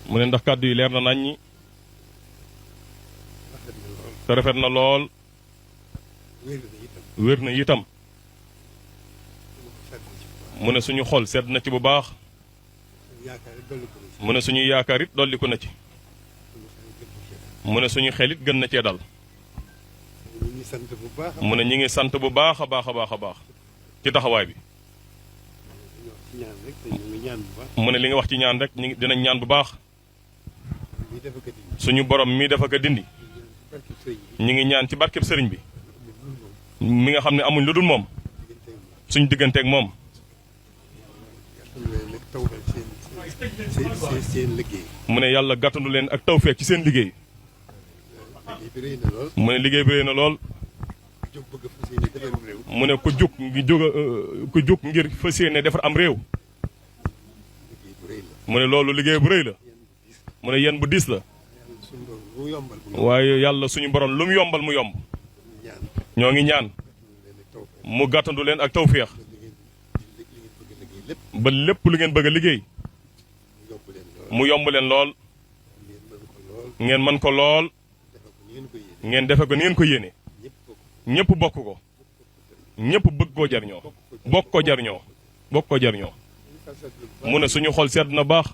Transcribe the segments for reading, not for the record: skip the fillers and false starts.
mu ne ndax kàddu yi leer na naññi te rafet na lool wér na itam mu ne suñu xol sedd na ci bu baax mu ne suñu yaakaar it dolliku na ci mu ne suñu xel it gën na cee dal mu ne ñi ngi sant bu baax a baax a baax a baax ci taxawaay bi mu ne li nga wax ci ñaan rek ñi dinañ ñaan bu baax suñu borom mii dafa ko dindi ñi ngi ñaan ci barkeb sëriñ bi mi nga xam ne amuñ lu dul moom suñu digganteeg moom mu ne yàlla gàttandu leen ak tawfeex ci seen liggéey mu ne liggéey bi réy na lool mu ne ku jug ngir fas yéene defar am réew mu ne loolu liggéey bu rëy la mu ne yéen bu diis la waaye yàlla suñu borom lu mu yombal mu yomb ñoo ngi ñaan mu gàttandu leen ak tawféex ba lépp lu ngeen bëgg a liggéey mu yomb leen lool ngeen mën ko lool ngeen defe ko ni ngeen ko yéene ñëpp bokk ko ñëpp bëgg koo jariñoo bokk ko jariñoo mu ne suñu xol sedd na baax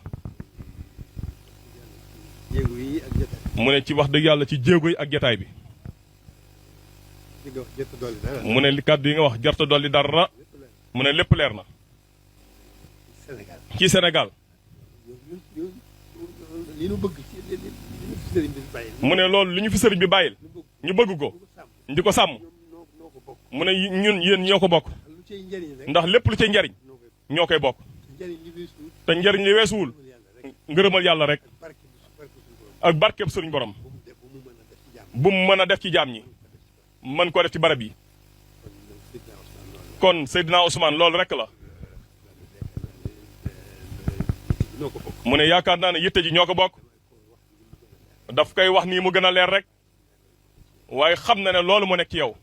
mu ne ci wax dëgg yàlla ci jéego yi ak jataay bi mu ne li kàddu yi nga wax jarta dolli dara mu ne lépp leer na ci Sénégal mu ne loolu li ñu fi sëriñ bi bàyyil ñu bëgg ko di ko sàmm mu ne ñun yéen ñoo ko bokk ndax lépp lu cay njariñ ñoo koy bokk te njariñ li weesuwul ngërëmal yàlla rek ak barkeb sëriñ borom bu mu mën a def ci jaam ñi mën ko def ci barab yi kon Seydina Ousmane loolu rek la mu ne yaakaar naa ne yitte ji ñoo ko bokk daf koy wax nii mu gën a leer rek waaye xam na ne loolu moo nekk ci yow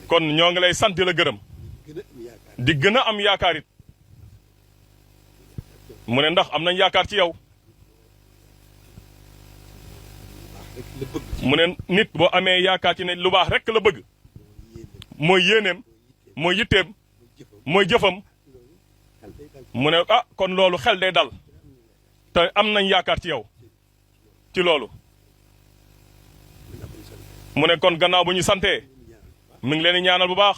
kon ñoo ngi lay sant la gërëm di gën a am yaakaar it mu ne ndax am nañ yaakaar ci yow mu ne nit boo amee yaakaar ci ne lu baax rek la bëgg mooy yéeneem mooy yitteem mooy jëfam mu ne ah kon loolu xel day dal te am nañ yaakaar ci yow ci loolu mu ne kon gannaaw bu ñu santee mi ngi leen di ñaanal bu baax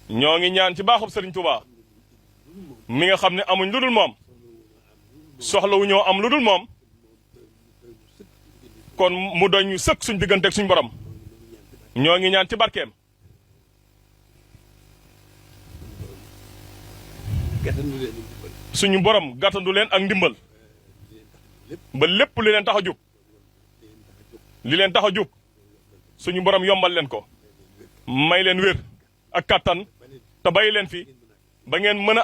ñoo ngi ñaan ci baaxub Sëriñ Tuubaa mi nga xam ne amuñ lu dul moom soxlawu ñoo am lu dul moom kon mu doy ñu sëkk suñ digganteeg suñ borom ñoo ngi ñaan ci barkeem suñu borom gàttandu leen ak ndimbal ba lépp li leen tax a jóg suñu borom yombal leen ko may leen wér ak kàttan te bàyyi leen fi ba ngeen mën a